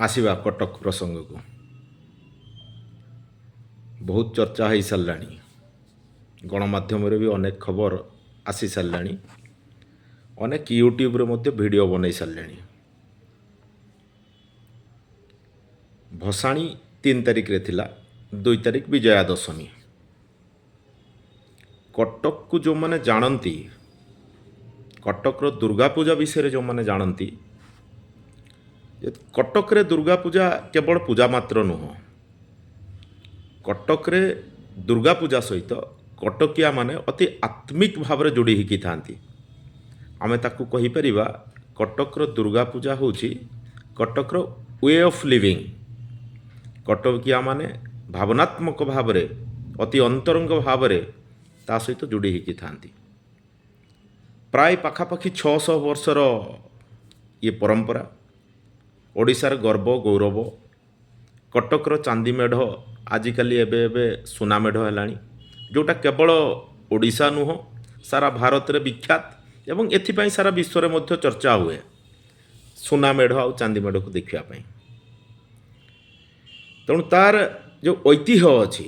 ଆସିବା କଟକ ପ୍ରସଙ୍ଗକୁ। ବହୁତ ଚର୍ଚ୍ଚା ହେଇସାରିଲାଣି, ଗଣମାଧ୍ୟମରେ ବି ଅନେକ ଖବର ଆସି ସାରିଲାଣି, ଅନେକ ୟୁଟ୍ୟୁବରେ ମଧ୍ୟ ଭିଡ଼ିଓ ବନେଇ ସାରିଲେଣି। ଭସାଣି 3 ତାରିଖରେ ଥିଲା, 2 ତାରିଖ ବିଜୟା ଦଶମୀ। କଟକକୁ ଯେଉଁମାନେ ଜାଣନ୍ତି, କଟକର ଦୁର୍ଗା ପୂଜା ବିଷୟରେ ଯେଉଁମାନେ ଜାଣନ୍ତି, କଟକରେ ଦୁର୍ଗା ପୂଜା କେବଳ ପୂଜା ମାତ୍ର ନୁହଁ, କଟକରେ ଦୁର୍ଗା ପୂଜା ସହିତ କଟକିଆ ମାନେ ଅତି ଆତ୍ମିକ ଭାବରେ ଯୋଡ଼ି ହେଇକି ଥାଆନ୍ତି। ଆମେ ତାକୁ କହିପାରିବା କଟକର ଦୁର୍ଗା ପୂଜା ହେଉଛି କଟକର we of living. କଟକିଆ ମାନେ ଭାବନାତ୍ମକ ଭାବରେ ଅତି ଅନ୍ତରଙ୍ଗ ଭାବରେ ତା ସହିତ ଯୋଡ଼ି ହେଇକି ଥାଆନ୍ତି। ପ୍ରାୟ ପାଖାପାଖି 600 ବର୍ଷର ଇଏ ପରମ୍ପରା, ଓଡ଼ିଶାର ଗର୍ବ ଗୌରବ। କଟକର ଚାନ୍ଦି ମେଢ଼ ଆଜିକାଲି ଏବେ ଏବେ ସୁନା ମେଢ଼ ହେଲାଣି, ଯେଉଁଟା କେବଳ ଓଡ଼ିଶା ନୁହଁ ସାରା ଭାରତରେ ବିଖ୍ୟାତ ଏବଂ ଏଥିପାଇଁ ସାରା ବିଶ୍ୱରେ ମଧ୍ୟ ଚର୍ଚ୍ଚା ହୁଏ ସୁନା ମେଢ଼ ଆଉ ଚାନ୍ଦି ମେଢ଼କୁ ଦେଖିବା ପାଇଁ। ତେଣୁ ତାର ଯେଉଁ ଐତିହ୍ୟ ଅଛି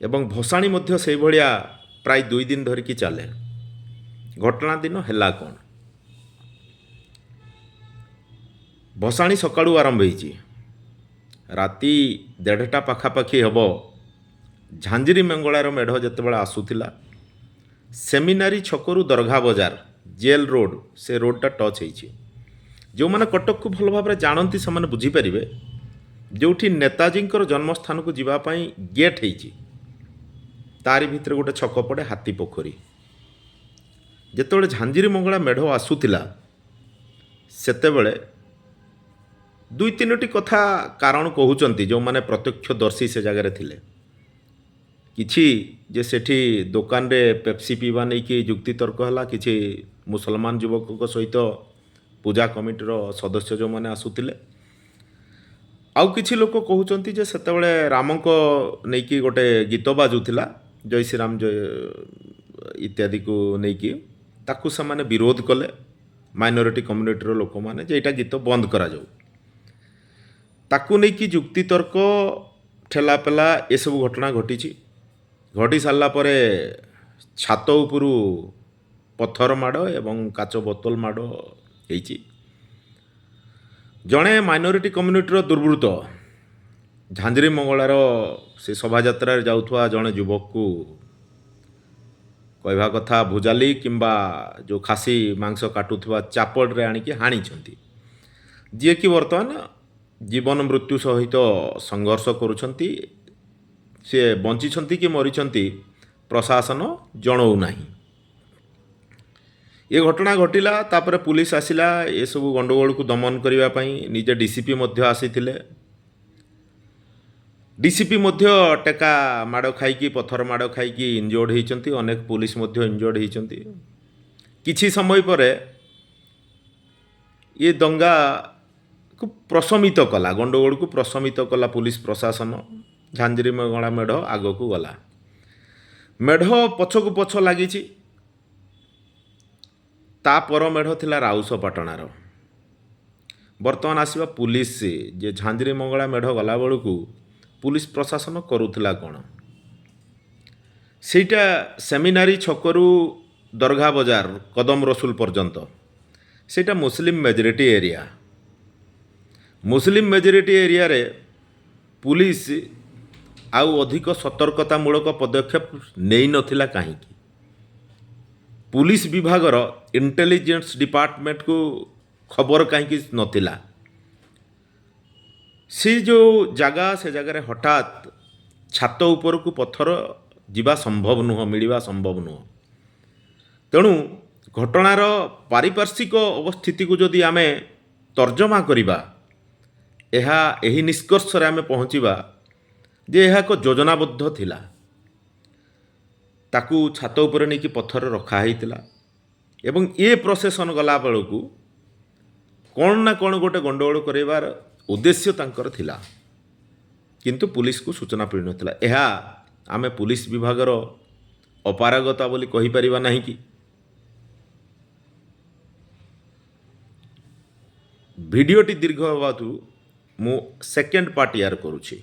ଏବଂ ଭସାଣି ମଧ୍ୟ ସେଇଭଳିଆ ପ୍ରାୟ 2 ଦିନ ଧରିକି ଚାଲେ। ଘଟଣା ଦିନ ହେଲା କ'ଣ? ଭସାଣି ସକାଳୁ ଆରମ୍ଭ ହେଇଛି, ରାତି 1:30 ପାଖାପାଖି ହେବ। ଝାଞ୍ଜିରି ମଙ୍ଗଳାର ମେଢ଼ ଯେତେବେଳେ ଆସୁଥିଲା, ସେମିନାରୀ ଛକରୁ ଦରଘା ବଜାର ଜେଲ୍ ରୋଡ଼, ସେ ରୋଡ଼ଟା ଟଚ୍ ହେଇଛି। ଯେଉଁମାନେ କଟକକୁ ଭଲ ଭାବରେ ଜାଣନ୍ତି ସେମାନେ ବୁଝିପାରିବେ, ଯେଉଁଠି ନେତାଜୀଙ୍କର ଜନ୍ମସ୍ଥାନକୁ ଯିବା ପାଇଁ ଗେଟ୍ ହେଇଛି, ତାରି ଭିତରେ ଗୋଟେ ଛକ ପଡ଼େ, ହାତୀ ପୋଖରୀ। ଯେତେବେଳେ ଝାଞ୍ଜିରି ମଙ୍ଗଳା ମେଢ଼ ଆସୁଥିଲା, ସେତେବେଳେ 2 3ଟି କଥା କାରଣ କହୁଛନ୍ତି ଯେଉଁମାନେ ପ୍ରତ୍ୟକ୍ଷଦର୍ଶୀ ସେ ଜାଗାରେ ଥିଲେ। କିଛି ଯେ ସେଠି ଦୋକାନରେ ପେପ୍ସି ପିଇବା ନେଇକି ଯୁକ୍ତିତର୍କ ହେଲା, କିଛି ମୁସଲମାନ ଯୁବକଙ୍କ ସହିତ ପୂଜା କମିଟିର ସଦସ୍ୟ ଯେଉଁମାନେ ଆସୁଥିଲେ। ଆଉ କିଛି ଲୋକ କହୁଛନ୍ତି ଯେ ସେତେବେଳେ ରାମଙ୍କ ନେଇକି ଗୋଟେ ଗୀତ ବାଜୁଥିଲା, ଜୟ ଶ୍ରୀରାମ ଜୟ ଇତ୍ୟାଦିକୁ ନେଇକି, ତାକୁ ସେମାନେ ବିରୋଧ କଲେ ମାଇନରିଟି କମ୍ୟୁନିଟିର ଲୋକମାନେ, ଯେ ଏଇଟା ଗୀତ ବନ୍ଦ କରାଯାଉ। ତାକୁ ନେଇକି ଯୁକ୍ତିତର୍କ, ଠେଲାପେଲା ଏସବୁ ଘଟଣା ଘଟିଛି। ଘଟି ସାରିଲା ପରେ ଛାତ ଉପରୁ ପଥର ମାଡ଼ ଏବଂ କାଚ ବୋତଲ ମାଡ଼ ହେଇଛି। ଜଣେ ମାଇନରିଟି କମ୍ୟୁନିଟିର ଦୁର୍ବୃତ୍ତ ଝାଞ୍ଜିରି ମଙ୍ଗଳାର ସେ ଶୋଭାଯାତ୍ରାରେ ଯାଉଥିବା ଜଣେ ଯୁବକକୁ, କହିବା କଥା ଭୁଜାଲି କିମ୍ବା ଯେଉଁ ଖାସି ମାଂସ କାଟୁଥିବା ଚାପଡ଼ରେ ଆଣିକି ହାଣିଛନ୍ତି, ଯିଏକି ବର୍ତ୍ତମାନ ଜୀବନ ମୃତ୍ୟୁ ସହିତ ସଂଘର୍ଷ କରୁଛନ୍ତି। ସିଏ ବଞ୍ଚିଛନ୍ତି କି ମରିଛନ୍ତି ପ୍ରଶାସନ ଜଣାଉନାହିଁ। ଏ ଘଟଣା ଘଟିଲା, ତାପରେ ପୁଲିସ ଆସିଲା ଏସବୁ ଗଣ୍ଡଗୋଳକୁ ଦମନ କରିବା ପାଇଁ। ନିଜେ ଡିସିପି ମଧ୍ୟ ଆସିଥିଲେ। ଡିସିପି ମଧ୍ୟ ଟେକା ମାଡ଼ ଖାଇକି, ପଥର ମାଡ଼ ଖାଇକି ଇଞ୍ଜୋର୍ଡ଼ ହେଇଛନ୍ତି, ଅନେକ ପୁଲିସ ମଧ୍ୟ ଇଞ୍ଜୋର୍ଡ଼ ହେଇଛନ୍ତି। କିଛି ସମୟ ପରେ ଏ ଦଙ୍ଗାକୁ ପ୍ରଶମିତ କଲା, ଗଣ୍ଡଗୋଳକୁ ପ୍ରଶମିତ କଲା ପୁଲିସ ପ୍ରଶାସନ। ଝାଞ୍ଜିରି ମଙ୍ଗଳା ମେଢ଼ ଆଗକୁ ଗଲା, ମେଢ଼ ପଛକୁ ପଛ ଲାଗିଛି। ତା ପର ମେଢ଼ ଥିଲା ରାଉସପାଟଣାର। ବର୍ତ୍ତମାନ ଆସିବା ପୁଲିସ, ଯେ ଝାଞ୍ଜିରି ମଙ୍ଗଳା ମେଢ଼ ଗଲାବେଳକୁ ପୁଲିସ ପ୍ରଶାସନ କରୁଥିଲା କ'ଣ? ସେଇଟା ସେମିନାରୀ ଛକରୁ ଦରଘା ବଜାର କଦମ ରସୁଲ ପର୍ଯ୍ୟନ୍ତ, ସେଇଟା ମୁସଲିମ ମେଜରିଟି ଏରିଆ। ମୁସଲିମ ମେଜରିଟି ଏରିଆରେ ପୁଲିସ ଆଉ ଅଧିକ ସତର୍କତାମୂଳକ ପଦକ୍ଷେପ ନେଇନଥିଲା କାହିଁକି? ପୁଲିସ ବିଭାଗର ଇଣ୍ଟେଲିଜେନ୍ସ ଡିପାର୍ଟମେଣ୍ଟକୁ ଖବର କାହିଁକି ନଥିଲା? ସେ ଯେଉଁ ଜାଗା, ସେ ଜାଗାରେ ହଠାତ୍ ଛାତ ଉପରକୁ ପଥର ଯିବା ସମ୍ଭବ ନୁହଁ, ମିଳିବା ସମ୍ଭବ ନୁହଁ। ତେଣୁ ଘଟଣାର ପାରିପାର୍ଶ୍ୱିକ ଅବସ୍ଥିତିକୁ ଯଦି ଆମେ ତର୍ଜମା କରିବା, ଏହା ଏହି ନିଷ୍କର୍ଷରେ ଆମେ ପହଞ୍ଚିବା ଯେ ଏହା ଏକ ଯୋଜନାବଦ୍ଧ ଥିଲା। ତାକୁ ଛାତ ଉପରେ ନେଇକି ପଥର ରଖା ହେଇଥିଲା ଏବଂ ଏ ପ୍ରସେସନ୍ ଗଲାବେଳକୁ କ'ଣ ନା କ'ଣ ଗୋଟେ ଗଣ୍ଡଗୋଳ କରାଇବାର ଉଦ୍ଦେଶ୍ୟ ତାଙ୍କର ଥିଲା, କିନ୍ତୁ ପୁଲିସକୁ ସୂଚନା ମିଳିନଥିଲା। ଏହା ଆମେ ପୁଲିସ ବିଭାଗର ଅପାରଗତା ବୋଲି କହିପାରିବା ନାହିଁ କି? ଭିଡ଼ିଓଟି ଦୀର୍ଘ ହେବାରୁ ମୁଁ ସେକେଣ୍ଡ ପାର୍ଟ ୟାର କରୁଛି।